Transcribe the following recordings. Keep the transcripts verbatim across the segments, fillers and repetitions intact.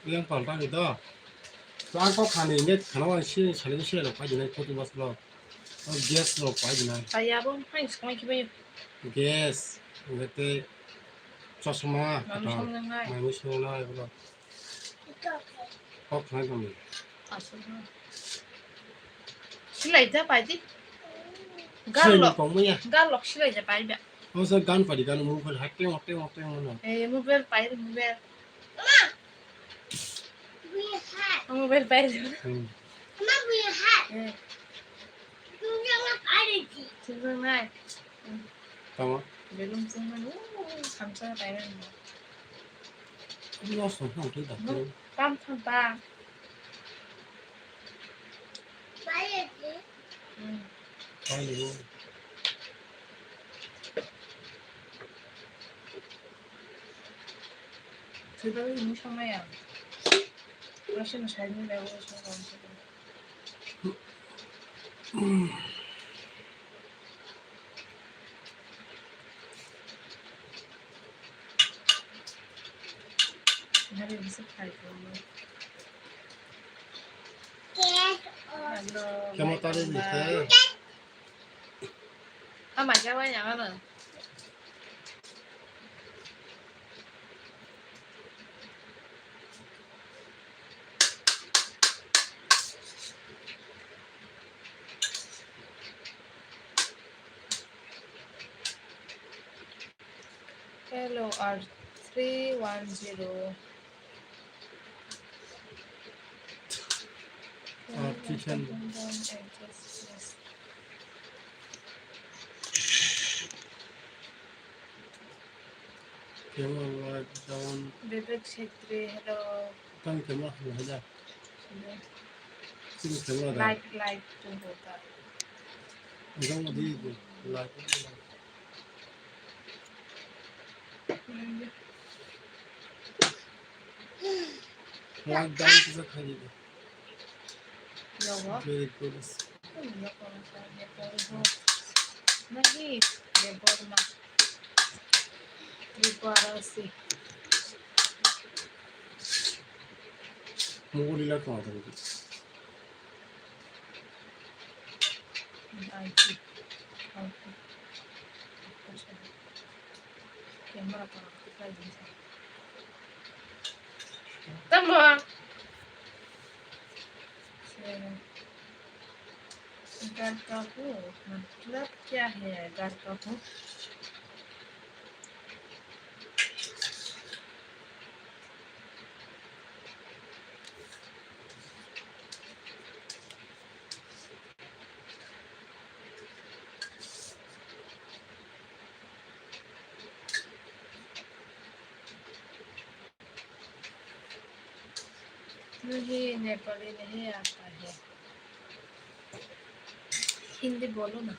Yang pal tang do. Ang kok khani net khana wan si sali si lo pai dinai photo bas lo. Gas lo pai dinai. Kaya bo phai song ki bai. Gas, ngete chosma. Mami song nang nai. Mami song nang nai bro. Kok khana dong. Asuk. Silai ja pai di. Silai Garlok. Kong mo ya. Garlok silai ja pai ba. O sa gan pai di gan mobile hat teng teng teng no. Eh, mobile pai mobile. Mobile pai. Hmm. Mama, we have. Eh. Tunjang na pai di. Tunjang na. Tama. Belum tunjang. Uh, samsa pai na. Ini os no hang tu da. Tam tam ba. Pai di. Hmm. Pai di. Sibagwi mui songmaya. Rosino saimung bai oro song rong song. Hari bisa khai ko. Hello, Kemo tari welcome back. Ama jawa yang ano. Hello, R three one zero. R three ten. Kemo live down. Vivek Chhetri, hello. Tang kemo hello. Hello. Sini kemo da. Live, live tu hota. Jong di live. Lockdown kisa khaidi. Yawa. Very good. Nahi, Debbarma. Tripura se. Mugulila kong. Ai, ai. Camera pa. Tamo. घर का हो, मतलब क्या है घर का हो? नहीं, नेपाली नहीं आता है। Hindi bolo na.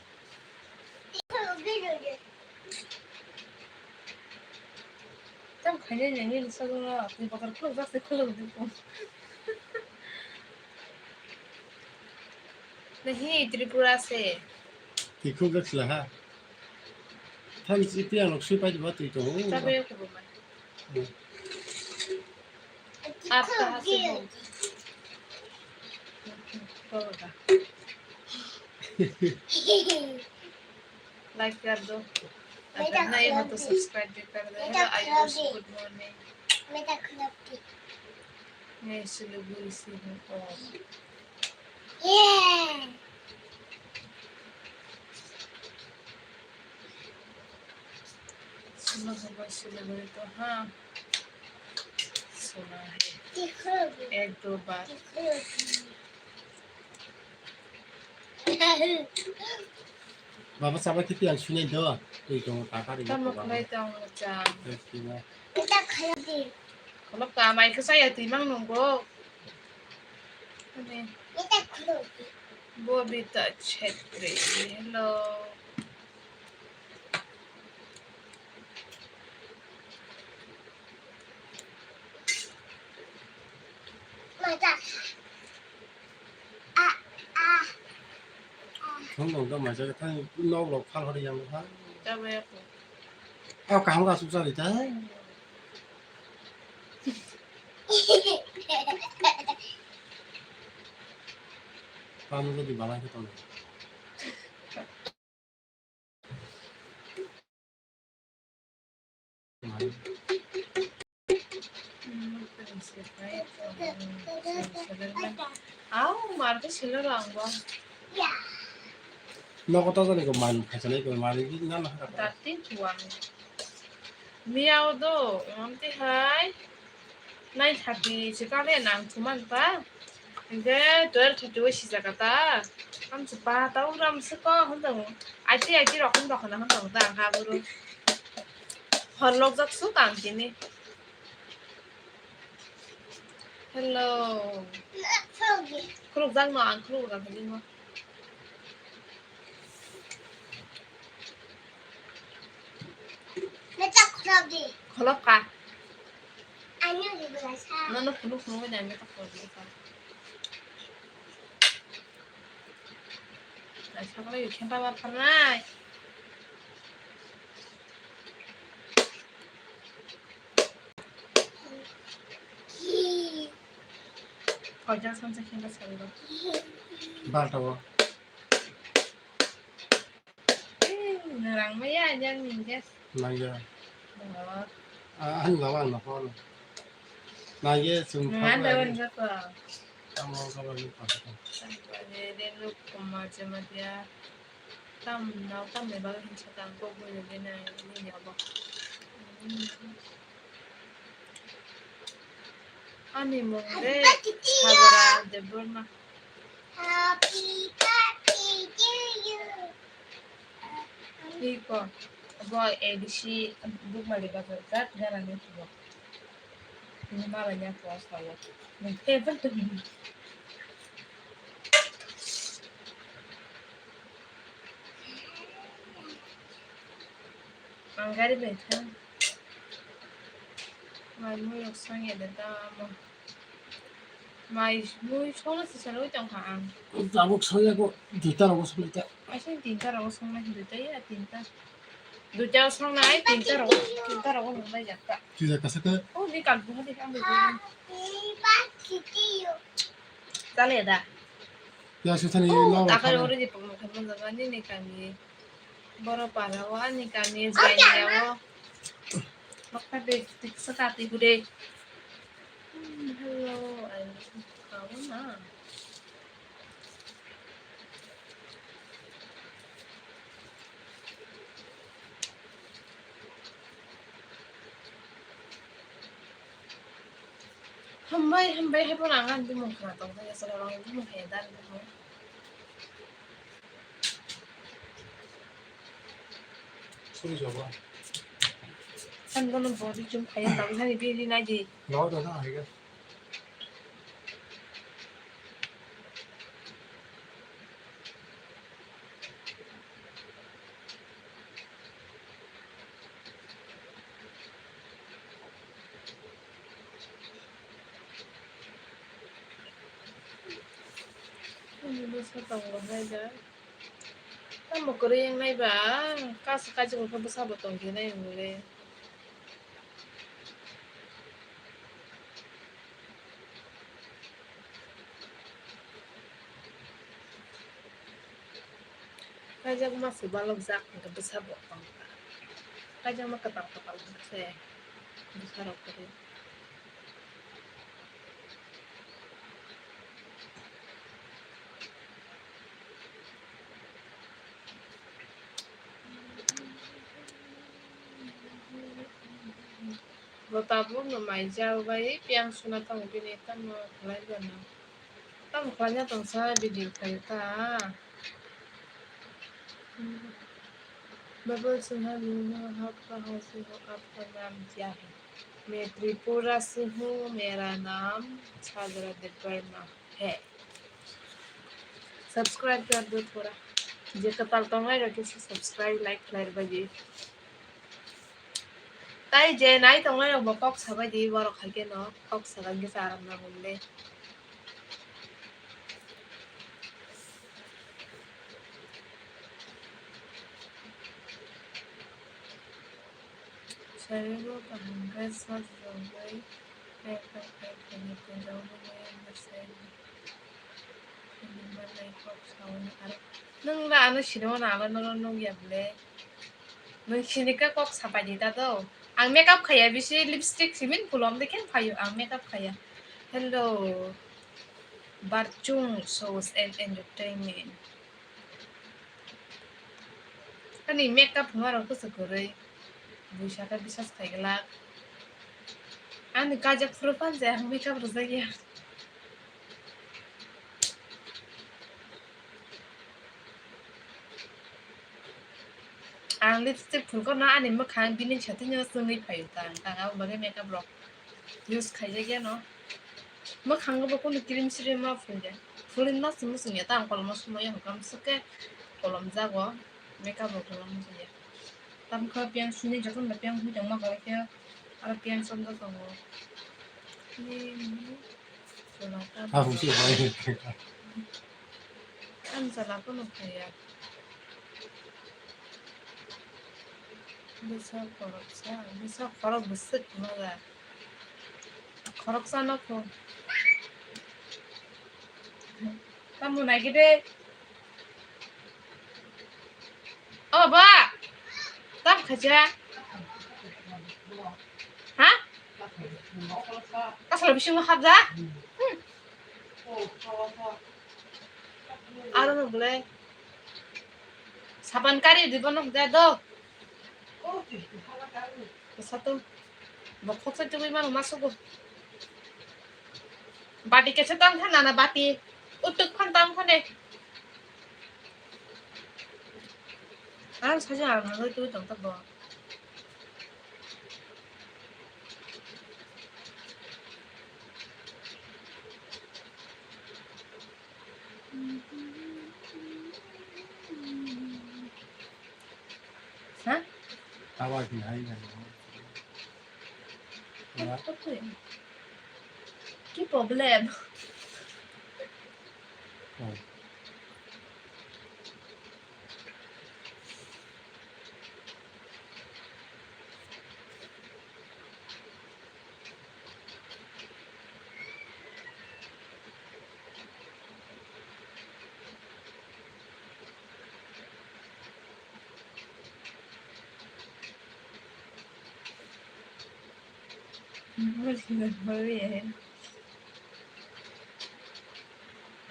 Tam khainai nini ni sagwi no, twi bakar khuluk jak se khuluk di ko. Nahi Tripura se. Twi khuluk jak sila ha. Thang si tiang nok sui pai di ba twi to. Tabe ko ba. Hmm. Aap kahan se ho? Hoga. Like kar do. Agar naye ho to subscribe bhi kar do. Hello Ayush, good morning. Main Siliguri se hu. Oh. सुना होगा सिलीगुड़ी तो हाँ, सुना है। एक दो बार। Baba, sabo kiti ang sunai do. Twi tongo, ta kari. Tamo khlai tongo, cha. Thank you, ma. Khulok ta mai khe saya twi mang nungo. Ani. Bobita Chhetri, hello. Thang dong da mai jagwi thang nok lok phal hori yang ha. Tamo ya ko. Aw kaham ga suk jagwi ta. Ano jodi balai khe tongo. Au, mar khe selo rang bo. Nogo to jani ko man khaichanai ko mari di na na. Dati tuang. Miao do, amte hai. Nine thirty se kale nang thuman ta. Hingke twelve thirty o sijak ta. Amse pa ta uram se ko hwn tongo. Aiti aiti rokom dokhana hwn tongo ta ha boro. Hor lokjak su tang tini. Hello. Khulukjak no ang khulukjak tini mo. Meta khulok di. Khulok ka? Ani di bela sa. Nono khuluk khuluk ni meta khulok di ka. Ai sakla yu khenta ba pharnai. Koijan samsa khenta sari ba. Barta o. Eh, narang maya yang ninja. Nangya. Oh. Ah, ang lawa ang napa lo. Nangya sung. Nang ada wan kata. Tamo kabar ni pa. Sampai dia lu koma jema dia. Tam nau tam lebar hinsa tang kok boleh dia nai ini dia apa. Hmm. Ani mung de Sagara Debbarma. Happy birthday to you. Iko, bo A D C buk mali bazar jat gana ni tubo. Ini mala nya ko sawo. Nung table to ni. Ang gari bai thang. Mai mui rok song ya de tamo. Mai mui song na sisa roi tong kha ang. Tabuk song ya ko duita rogo song ta. Aisa tinta rogo song na duita ya tinta. Duita song na ai tinta rogo tinta rogo nung bai jak ta. Tui da kasa ka. Oh ni kal bu ha de ang bai. Tale da. Ya sisa ni no. Takai ori di pokno khamon jaga ni ni kami. Boro para o ani kami jaiya o. Bakta de tiksa kati hude. Hmm, hello, I listen to Kauna. Hambai, hambai, hai pon ang ani bumung khna tong thai, asal orang bumung hai dan bumung. Suri joba. Kan bono body chum khaya tong thani biri nai di. Lo da na hai ga. Ani bwsa tongo hai da. Tamo kwrwi wngnai ba, kaisa kaisa khe bwsa bo tongkhe nai wngwi le. Kaijak ma se balok jak hwnkhe bwsa bo tongkha. Kaijak ma kwtal kwtal hwnkhe se bwsa rok kwrwi. Bo tabuk no mai jao bai piyang suna tamo bini tamo khlai gana. Tamo khlai na tong sa video khlai ta. Bubble Sinha, "मैं हूँ आपका हंसी हूँ, आपका नाम क्या है?" मैं त्रिपुरा से हूँ, मेरा नाम छागरा देववर्मा है। Subscribe कर दो थोड़ा। Je kwtal tongnai rok kisa subscribe, like khlai rwbaidi. Tai je nai tongnai rok bo kok sabaidi, borok hai khe no kok sabai khe charam na bumle. Sariro kaham khe sajagwi, khe khe khe khe khe khe khe khe khe. Nwng ba ano sinimano, ano nono nukya bwle. Nwng sinika kok sapai di ta do. Ang makeup khaiya bisi lipstick simin kulom de khen phaio ang makeup khaiya. Hello. Barchung Shows and Entertainment. Ani makeup hwnma rok kuchuk kwrwi. Buisaka bisas khaiglak. Ani kajak phuru phan je ang makeup rwjakya. Ang lipstick phulkar no ani mwkhang bini sathi no chwngwi phaio ta, ang tang abo bagwi makeup rok use khaijakya no. Mwkhango bo kunu cream sream ma phulya. Phulin ma chwng chwngya ta ang kolom o sumaya hwnkha swkhe kolom jago makeup rok phulna muchungya. Tamkha piyang sini jokhon da piyang hui tongma khe aro piyang somdo tongo. Ni, ni, chwla ta. Ah, busi hai. Ang chwla phano khaiya. Bwsa khoroksa, bwsa khorok bwswk maga. Khoroksa no kho. Tamo naikhe de. O ba. Tam khaja. Ha? Kasala bisingo habja. Hmm. Aro no bwle. Saban kari di bono hwnkhe do. Bwsa to. Bo khoksa tugui mano ma sugo. Bati kesa tang kha nana bati. Utuk phan tang kha de. Ang saja ang nang tui tong ta bo. Ha? Tawa ki hai hai. Ki problem? Oh.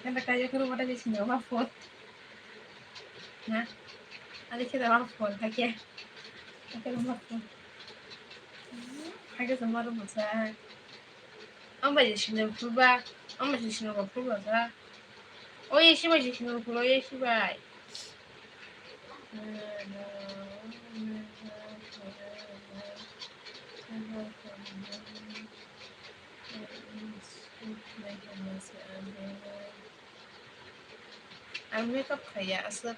Kanta kaya kuru pada di sini apa phone? Nah, ada kita apa phone kake? Kake rumah phone. Kake sama rumah sa. Amba je sini purba, amba je sini purba sa. Oye sibai je sini purba, oye sibai. Ang makeup khaiya, aswk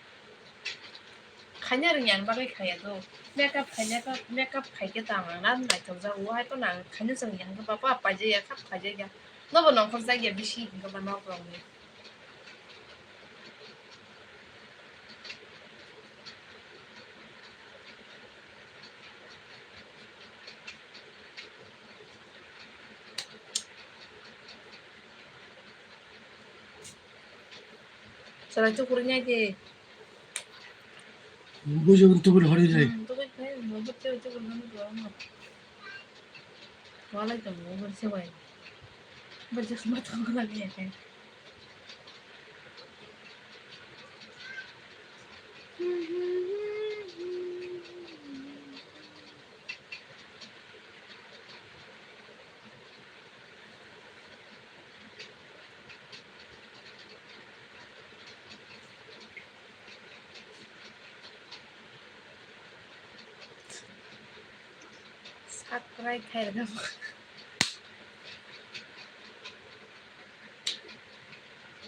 khaina rwngya ang bagwi khaiya do. Makeup khaina, makeup khaikhe tang ang naithok jago, hai phano ang khaina chwng yang khe baba paijak ya, khap khaijak ya. Nobo nongkhor jak ya bisi hinkhe ba nok rok ni. Chwrai tukurwi nai di. Bujo tubul hori ri. Hmm, tubul phai, mo bwtwi tubul nang do mo. Walai tongo, bwrwi se bai. Bwrwi se ma tongo lagi ya khe. Subscribe khairokha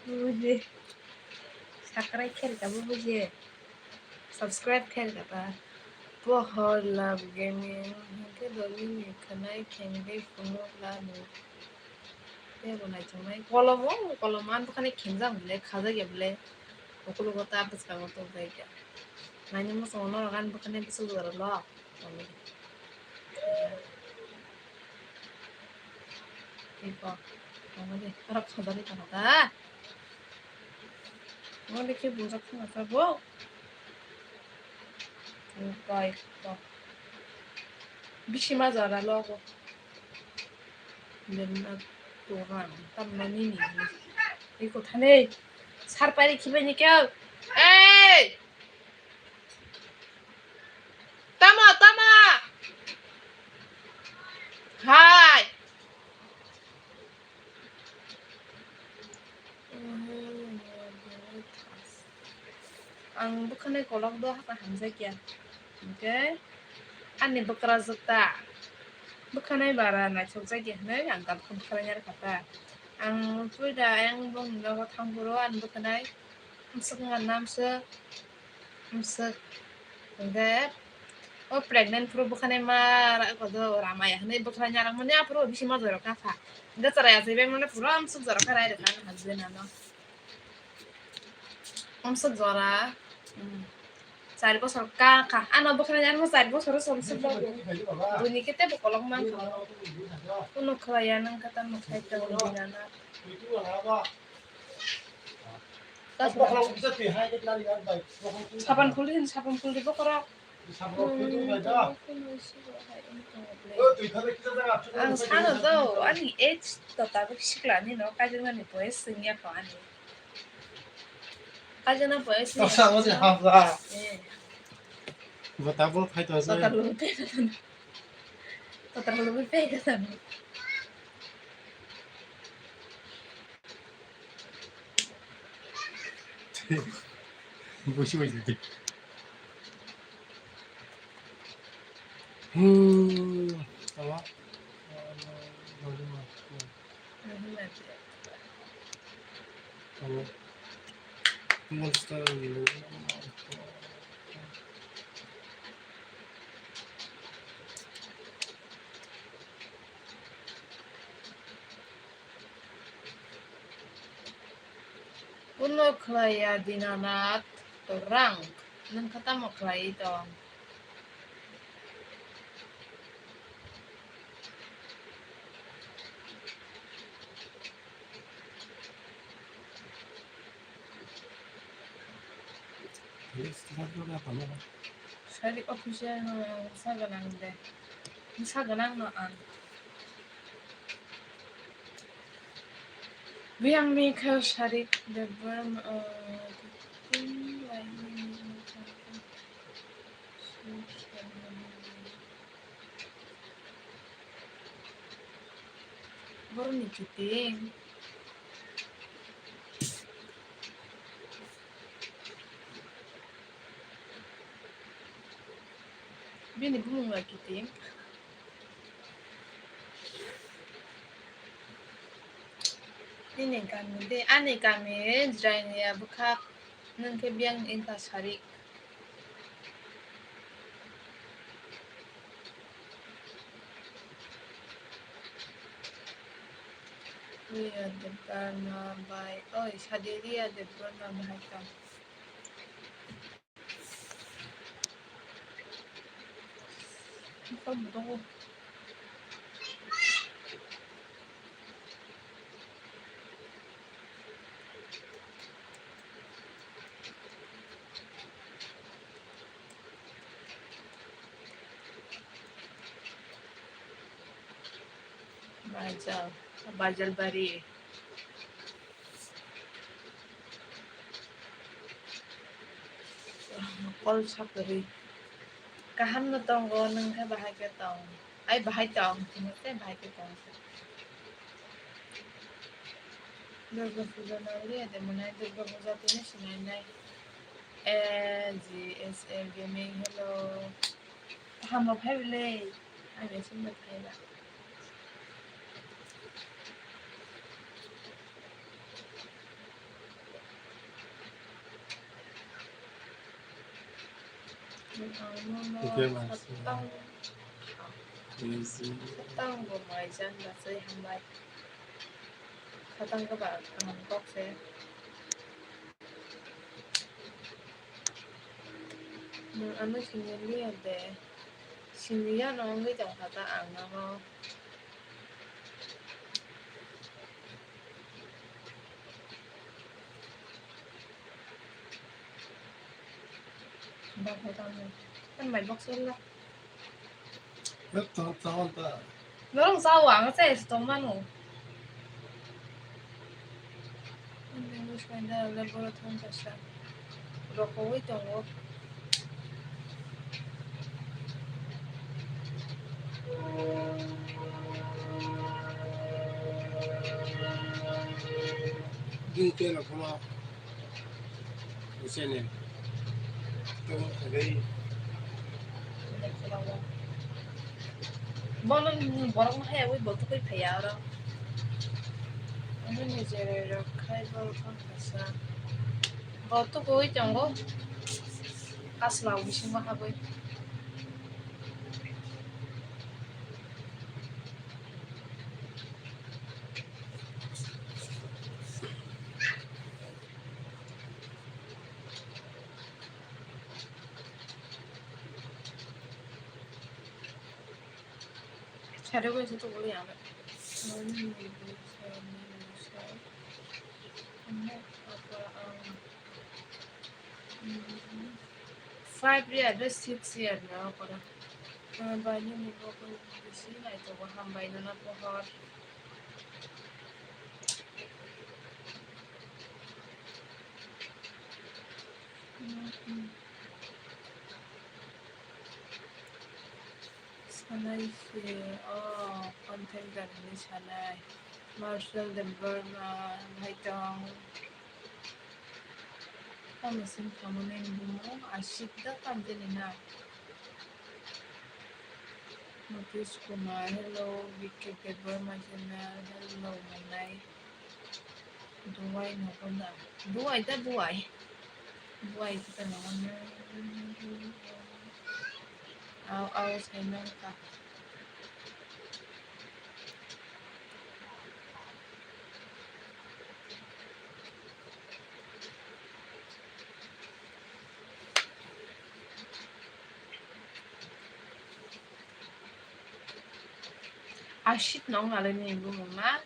buji. Subscribe khairokha buji. Subscribe khairokha ta. Pohor Love Gaming hinkhe doli ni khwnai khengdi phunuk lani. Tei bo naithoknai. Kolomo, kolomo ani bwkhani khengjak bwle, khajak ya bwle. Ukulugo ta bwskango tongthai kha. Naini muchungo norok ani bwkhani bwswk jora lo. Iko, tongmani, norok khajagwi tongkha ta. Wale khe bujak khna kha bo. Bai to. Bisi ma jora logo. Lemna tora tamma nini. Iko thane. Sar pari khibai ni kya? Ei! Tamo, tamo! Hai! Ang bwkhanai kolok do haka hamjakya. Hwnkhe ani bwkrajwk ta. Bwkhanai bara naithokjakya hwnwi ang kap khum khlaina rwkha ta. Ang puida ayang bongni nogo thangphuru ani bwkhanai. Amswk wngkha namswk, amswk. Hwnkhe o pregnant phuru bwkhanai ma rwkha do ramaya hwnwi bwkhanai narwkmani aphuru bisi ma jorok kha. Hwnkhe chwrai achai bai mane phuru amswk jorok kha rai rwkha ani husband ano. Amswk jora. Hmm. Char bosor ka, ka. Ano bwkhanai ano char bosor somswk babu. Buini khe tebo kolok mankha. Kuno khlaiya nang khe tamo khai tong dinana. Sapan khuldi hin, sapan khuldi bokhorok. Ang sano do, ani age to tabuk siklani no, kaijaknani boyes swngya kho ani. Kaijakna boyes swngya kho. Tasa o je hapla. Eh. Bo tabuk phai to je. Total lubi pe ka tano. Total lubi pe ka tano. Busi busi. Hmm. Apa? Kuno khlaiya Dinanath, torang, nwng kha tamo khlaiwi tong? Sari official no sa ganang de. Sa ganang no ang. Biyang ni kha sari de bam, uh, Boroni kiting. Bini bumung bai kiting. Nini kami de, ani kami Jirania bwkhak, nwng khe biyang ni wngkha sari. Riya Debbarma bai, oi, sadi Riya Debbarma bahai tong. Baijal, Baijal bari. Kol sakori. Kaham no tongo, nwng khe bahai khe tong. Ai bahai tong, tini khe bahai khe tong. Durga puja no liya de mwnai, Durga puja tini sinai nai. A G S A Gaming, hello. Kaham bo phai bwle. Ani simi phai ba. Thank you, Master. Easy. Satang bo mai jan ba sai hambai. Satang ka ba kaham kok se. Nwng ano sini liya de. Sini ya no wngwi tong kha ta ang nono. Bakho tamo. Kan mai box wala. Web tong tong ta. Norong sao ang se tong manu. English kaida le boro thang kasa. Rokowai tongo. Detail of law. Isene. Bono borok no haya wi bothok wi phaiya oro. Ani nijere rok khai borok no kaisa bothok wi tongo. Kasla bisingo habwi. Sari ko isi tukuli yang. Five year, six year na kora. Bai nini bo ko bisi nai to bo hambai no na pohor. Sanai se, o, content gari ni sanai. Marcel Devarma, Haitong. Tamo sing tamo nini bumo, Ashita tamo tini na. Mukesh Kumar, hello, B K Debbarma channel, hello, manai. Dubai no kunda. Dubai ta Dubai. Dubai ta no. Au, au, sai nang ka. Ashit nong nalai ni bumung na.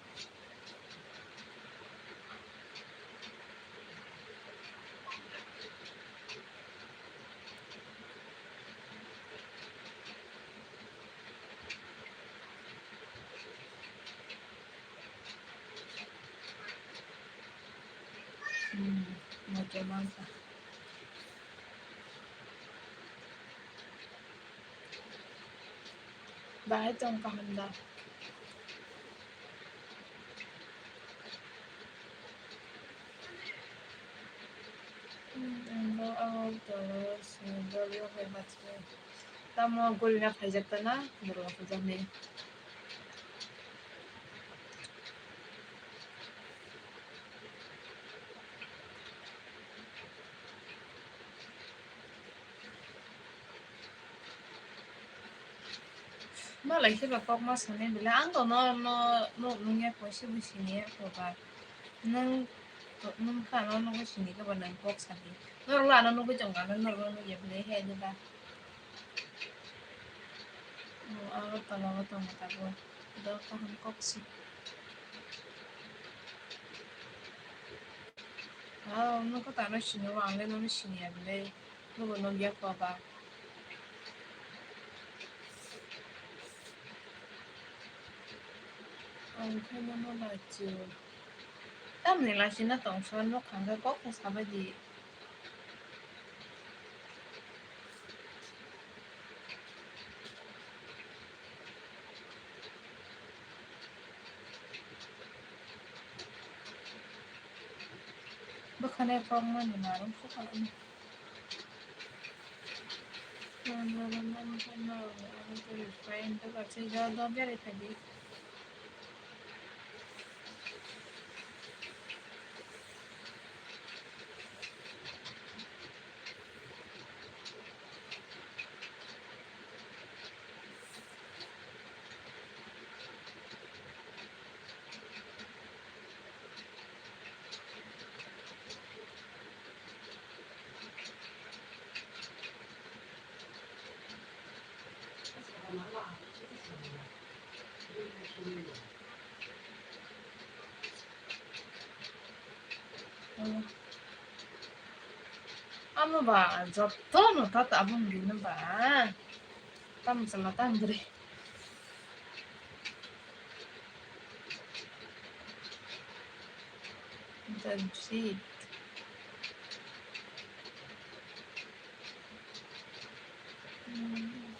Hmm, mocha mangsa. Bahai tong kaham da. Hmm, ang bo ang toro si dol yo hai bachi. Tamo gurina phaijak ta na, Durga puja ni. Malai khe ba kok ma sanai belai, ang to no, no, no, nung ya koi se bo sini ya kho ba. Nung, nung kha no, nung bo sini khe ba nang kok sadi. Norok la no nugui tong kha, norok no nugui ya belai he de ba. O, aro tola o tongo tabuk. Dol kaham kok si. Wow, nokho tano sini o, ang le nono sini ya belai. Nubo nokya kho ba. Ang khe nono lachi o. Tamni lachi na tong sa, nok thang khe kok khe sabai di. Bwkhani kokmani narwk se khaini. Ba, joto no ta ta abang di no ba. Tam chala tam dre. That's it. Hmm.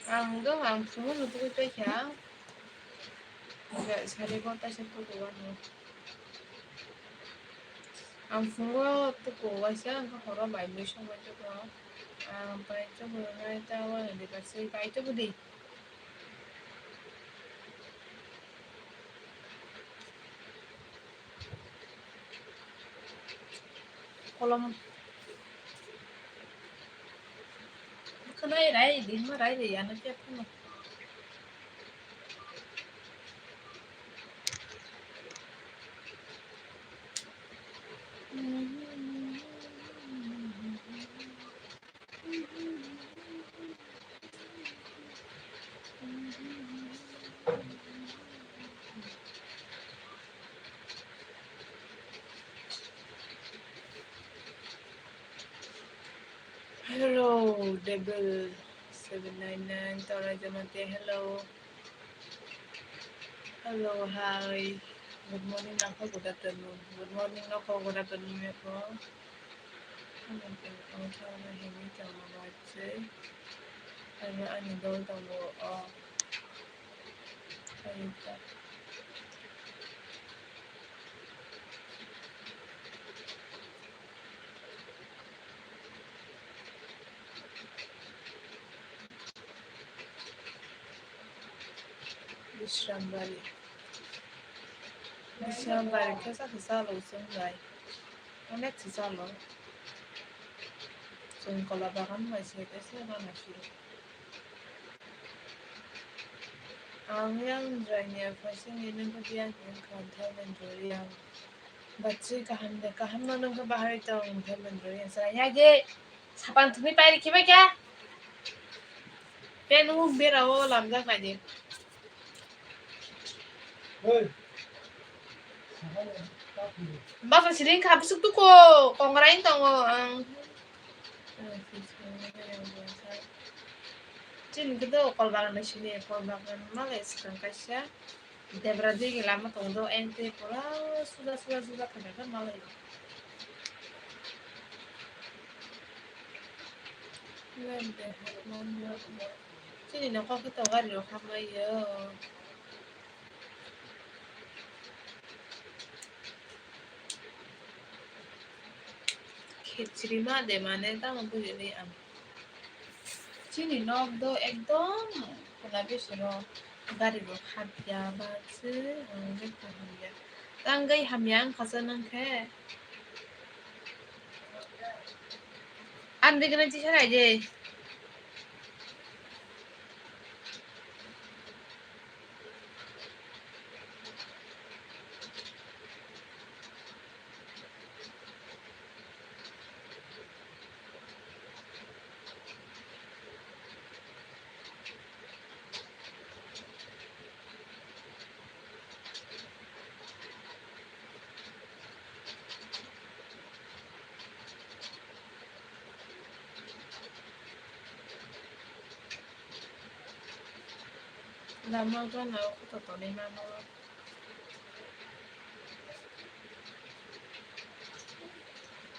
Ang do, ang phungo no tugui paikha. Sari bo taisa tuku wano. Ang phungo tuku waisa, ang horo bai mui songbai tuku. Ang bai tuku nai ta wano de bai tuku di. Kolom. Khwnai rai di, ma rai di, ano khe phano. Hello, Devil seven nine nine, Tora Jamate, hello. Hello, hi. Good morning, Nokho, good afternoon. Good morning, Nokho, good afternoon, Nokho. Ano tini ang thangna himwi tongma bai se. Ano ani dol tongo o. Ayuta. Bisrambari. Bisrambari khe sa khe chalo chwng bai. Onek se chalo. Chwng kola bagan bai se tei se gana phiro. Ang yang jraini phaisingni nungkha biyang hwn kha Thailand rwri ang. Bachwi kaham de, kaham no nungkha bahai tong Thailand rwri ang. Sa ya ge sapan thumwi pairi khibai kha. Tei nung bera o lamjak nai di. Basa siring kha bwswk tuko kongrai tongo ang. Chini khe do kol bagan bai sini, kol bagan malai swkang kaisa. Debra digi lama tongo do, ente pura suda suda suda thangkha khe malai. Chini nokol khe to gari rok hambai o. Khichiri ma de mane tamo bujili ang. Chini nok do ekdom khuna bisiro gari rok hapya ba se ang hamya. Tangwi hamya ang khasa nang khe. Ang dikna chisa nai je. Lama gana o kota tonwi mano.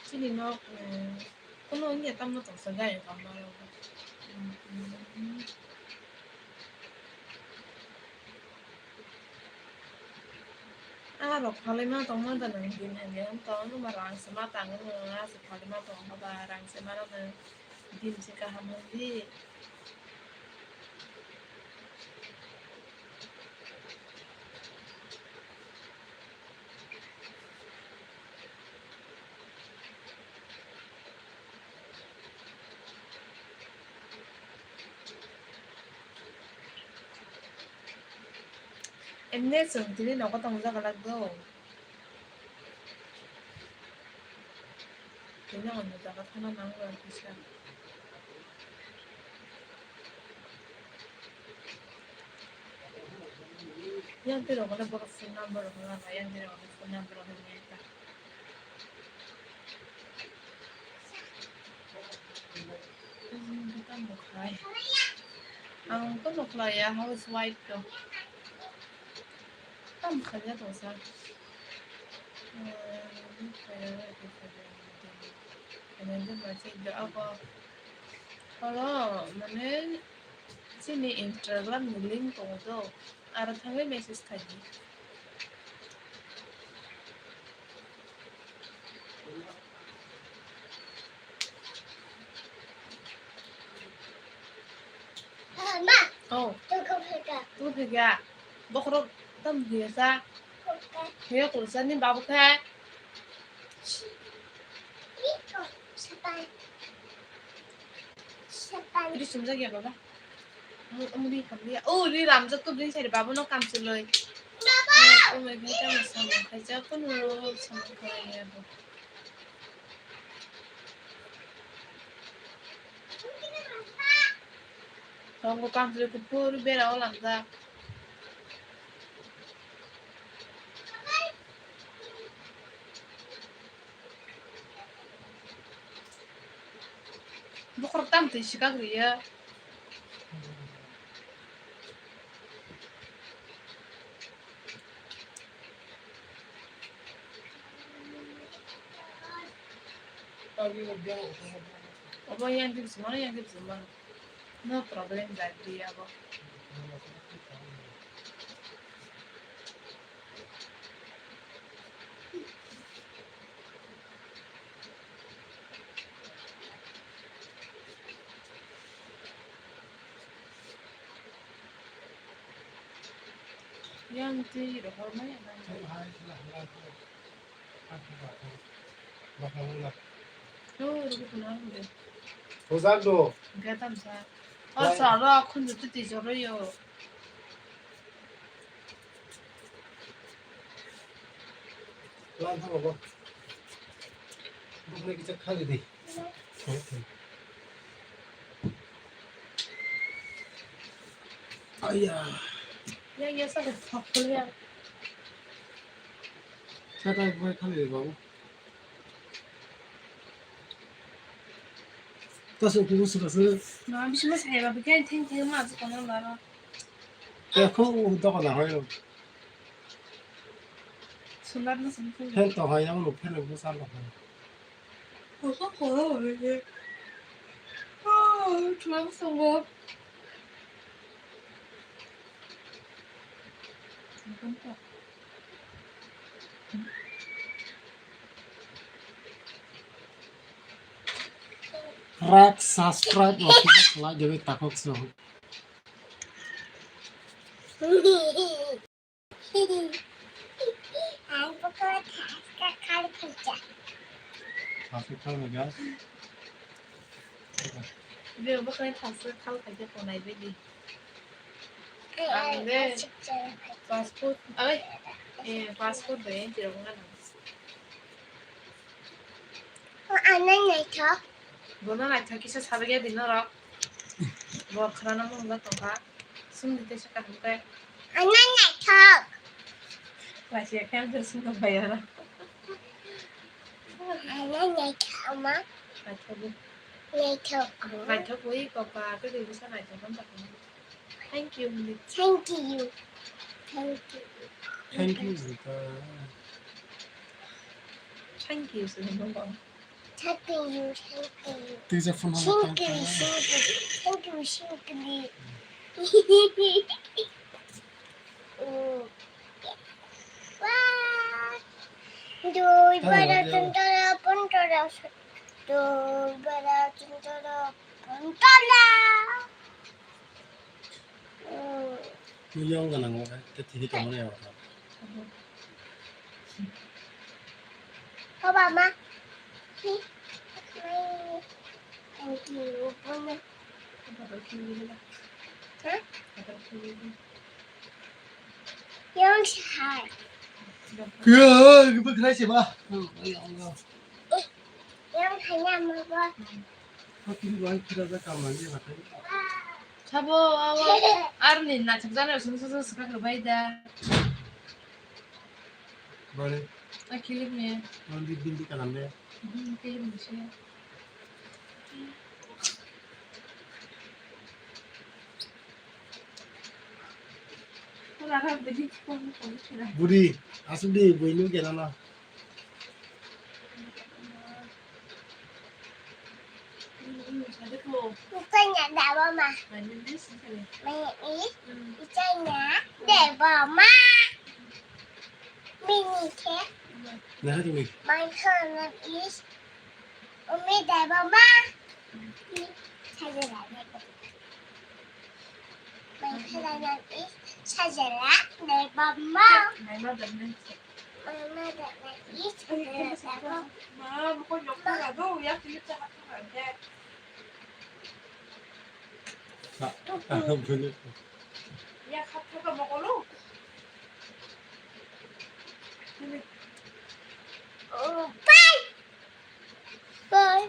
Chini nok, eh, kuno wngya tamno tongsa gari rok ma rok. Ah, rok phalwi ma tongma da nang din hamya wng tong, numa rang se ma tang nung, ah, se phalwi ma tong ba rang se ma rok nung din se kaham wng di. Emne chwng tini nogo tongjago lagdo. Tini ano jaga thangna nango ang kisa. Yang twi rok le borok phone number rok no, yang twi rok le phone number rok no. Tamo khlai. Ang tamo khlai ya, housewife rok. Tamo khlai ya tongsa. Hello, mane chini Instagram ni link tongo do. Aro thangwi message khaidi. Oh. Tu phega. Bokhorok tam hiya sa. Hiya kursa ni babu khe. Ri sumjak ya baba. Mu-, mu ri hamliya. Oh, ri ramjak tu bini sari babu no kamchiloi. Baba! Oh my God, tamo samung khaijak, kono samung khlai ya bo. Tongo kamchiloi kuphur bera o langjak. Bokhorok tam twi swkak rwio. Obo yang twi swmano, yang twi swmano. No problem, jai di abo. Yang twi rohormai. Hojak do. Gatam sa. O saro khunju tu twi joroyo. Lan thang obo. Bukni kisa khali di. Aya. Ya, ya, sa thok ya. Sa ta bai khali di babu. Tasuk kubu sura sura. Na, bisma sai ba, bikin theng theng ma, azu kono laro. Te khu doka da hoyo. Sular na sini khu. Fen to hoyo, mo fen bu sar lo. Ko ko ko hoye. Oh, chuma ko songo. Rak subscribe rok kisa khlai jawi takhuk song. Ang buko thaska khal phaija. Thaska khal phaija. Be buko thaska khal phaija tongnai baidi. Ang de passport, ai, eh, passport bai entry rok wngna nang. O, ano naithok. Bono naithok kisa sabikya di norok. Bo khwnana mungla tongkha. Sumni tesa kaham khe. Ano naithok. Lachiya khe ang sumna bai oro. Ano naithok ma. Naithok. Naithok. Naithok wi papa khe bisa naithok man takha. Thank you, Malik. Thank you. Thank you. Thank you, Zita. Thank you, Zita. Thank you, thank you. Thank you, thank you. Thank you, thank you. Mm. Wah. Dui bara tuntara puntara. Dui bara tuntara puntara. Muyong ganang wngkha, tei thwi tongmani abo. Hoba ma. Hi. Thank you, Buna. Ha? Yang sahai. Ya, bwkhwnai se ba. Yang hanya mabo. Sabo, abo, arni nachak jana sung sung sung sung bai da. Bale. A kilik me. Mandi bindi kalam de. Hmm, kilik me se. Buri, asuk di, buinu kena na. Itanya Debbarma. My name is Itanya Debbarma. Bini khe. Nah, ini. My name is Umi Debbarma. Sajala. My name is Sajala Debbarma. My mother name is Mama, that might eat. Mom, kau nyok kau ado, ya, tu tak tak tak. Ha, ha, bener. Ya, khat khat mau kau lu. Oh, bye. Bye.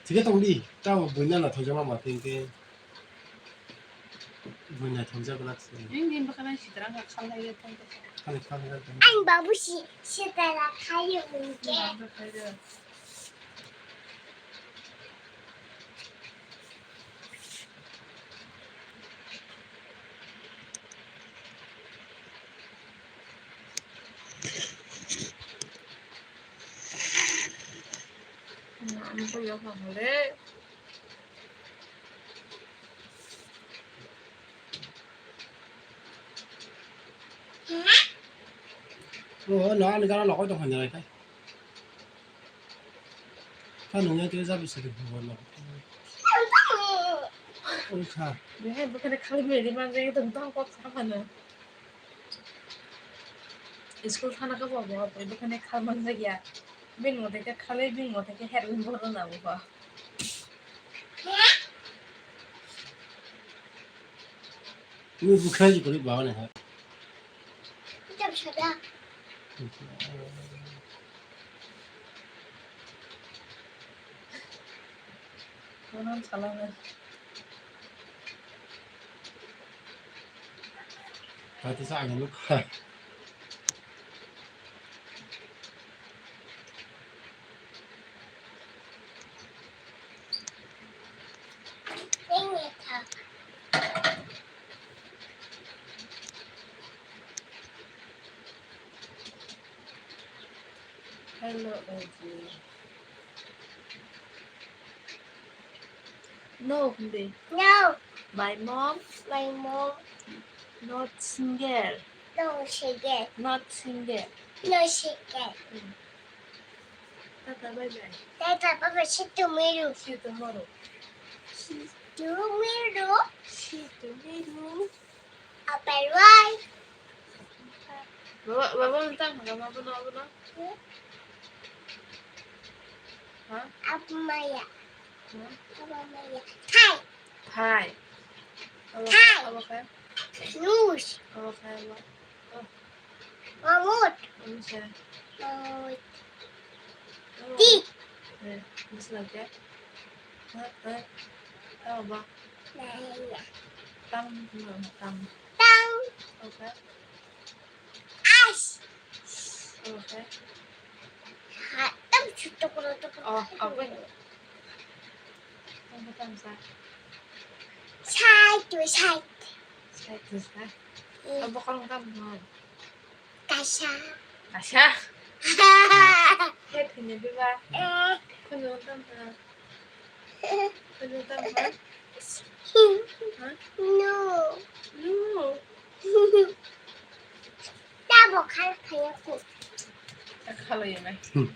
Tiga tong di, tao buina na thoja mama tingke. Buina thoja belak sini. Ini bakal si terang kak khalai ya tong. Khalai khalai ya tong. Ang babu si, si terang khalai mungkin. Babu khalai. Ano ko yo ha hole. Oh, no, ani gara lokoi tong hanya kai. Kha nungya khe jabi sari hwnwi. Oi kha. Behai bwkhani khalmiri manjak tong tong kok sa phano. School thana khe bo bo bwkhani khal manjak ya. Bini mote khe khalwi bini mote khe herwi borok na bo. Ni bwkhani kwrwi ba ne ha. Jab sada. Bono salai na. Kati sa ang nukha. Hello, Oji. No, hindi. No. My mom. My mom. Not single. No single. Not single. No single. Hmm. Tata, bye bye. Tata, bye bye. See you tomorrow. See you tomorrow. See you tomorrow. See you tomorrow. Apple wai. Baba, baba, unta, baba, baba, baba. Hmm? Ha? Apa maya? Ha? Apa maya? Thai. Thai. Apa, Thai. Apa kaya? Nus. Apa kaya, apa? Oh. Mamut. Mamut siya. Mamut. Oh. Tik. Eh, mas lagi ya. Ha, ha. Tama ba? Naya. Tang, tang. Tang. Okay. As. Okay. Ha, tam chutok lo to. Oh, apa? Ang batang sa. Side to side. Side to side. Hmm. Ang bakal ang tama. Kasa. Kasa. Head hanya biba. Eh. Kunu tama. Kunu tama. Ha? No. No. Tabo khal khaya ko. Khalo yemai. Hmm.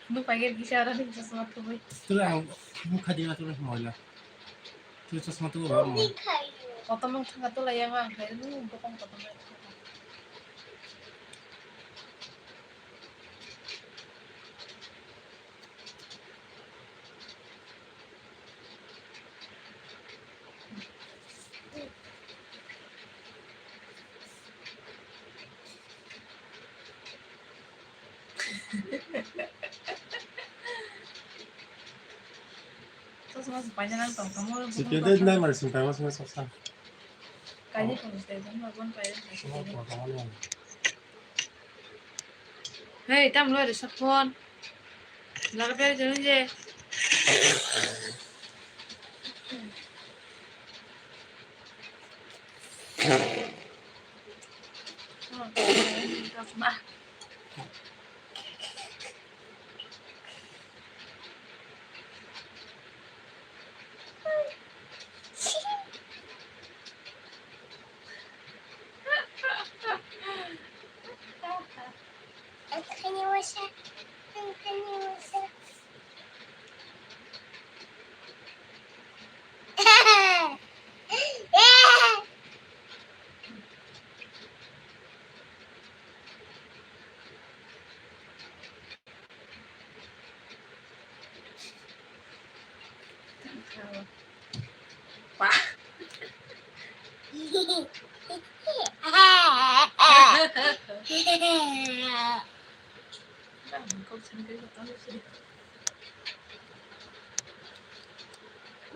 Nuk pakai bisa orang yang sesuatu, boy. Itulah yang buka dia tuh, moila. Tuh sesuatu, boy. Kotomang thangka tula yang ang khai, hmm, bokong kotomang thangka. Chosma se paina nang tong kamo. Sikete nai mar sing tang mas mas sa. Kaji pon se tang ma bon paina. Hey, tam lo de sa phone. Laga pe jeng je.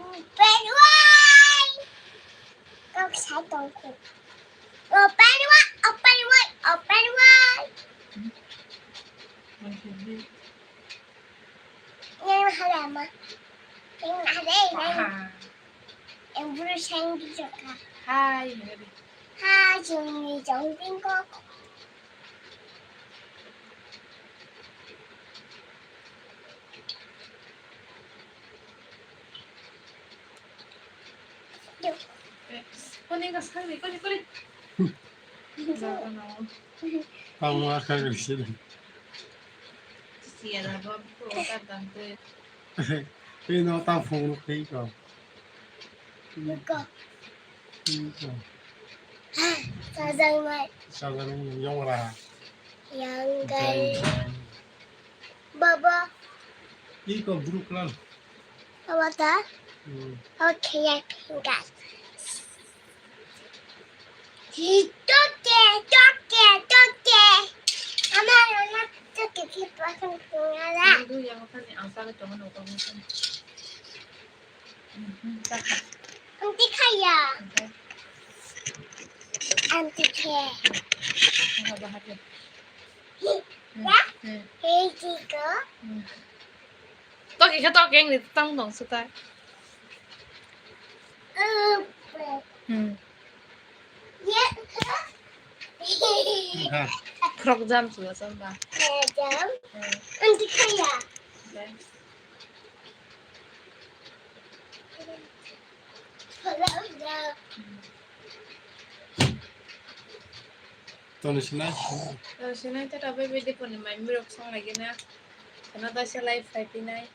Open wide. Kok sai tongkho. Open wide, open wide, open wide. Yang hala ma. Yang hala yang. Yang buru sang di jaka. Hai, hai. Hai, jong ni jong ping kok. Koni ka sakni, koni, koni. Tamo akhar sini. Siya na ba ko ta tante. Ei no ta phone kei ko. Niko. Niko. Sajang mai. Sajang yang ora. Yang gai. Baba. Iko bruk lan. Baba ta? Hmm. Okay, ya pingas. Toke, toke, toke. Ama, ama, toke, toke, toke. Aduh, yang apa nih? Asal itu mana orang itu? Anti kaya. Anti ke. Ya? Hei, Jiko. Toki khe toki yang ni tang dong suta. Hmm. Frog jam sudah sama. Jam. Anti kaya. Toni sinai. Toni sinai ta tabai bedi koni mai mirok song lagi na. Kana ta se live khai pinai.